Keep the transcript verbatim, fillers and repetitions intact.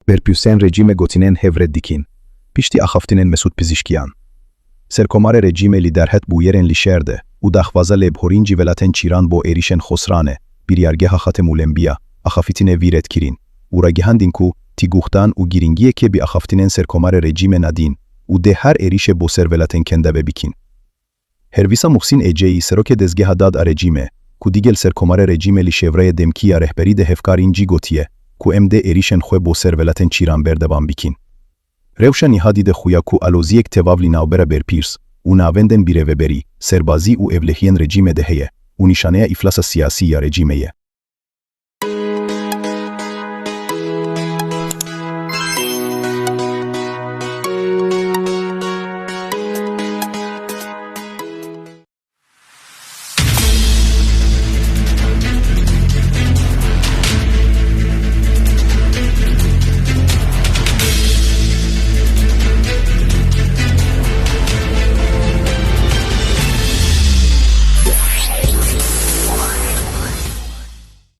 Berpirsên rejîmê gotinên hev red dikin. Piştî axaftinên Mesûd Pizîşkiyan, serkomarê rejîmê li derhet bûyerên li şer de û daxwaza lêbihorîn ji welatên çîran bo êrîşên xosranê, biryargeha Xatem û Lembiya, axafitine vî red kirin û ragihandin ku tîguhdan û girîngiyeke bi axaftinên serkomarê rejîmê nadîn û dê her êrîşê bo ser welatên kendabe bikin. Hervîsa Muhsîn Eceyî, serokê dezgeha dad a rejîmê, ku digel serkomarê rejîmê li şêvreyê demkî ya rehberî de hevkar in, jî gotiye ku em dê êrîşên xwe bo ser welatên çîran berdewam bikin. Rewşa nihadî de xuya ku aloziyek tevav li navbera berpirs û navendên birêveberî, serbazî û ewlehiyên rejîmê de heye û nîşaneya îflasa siyasî ya rejîmê ye.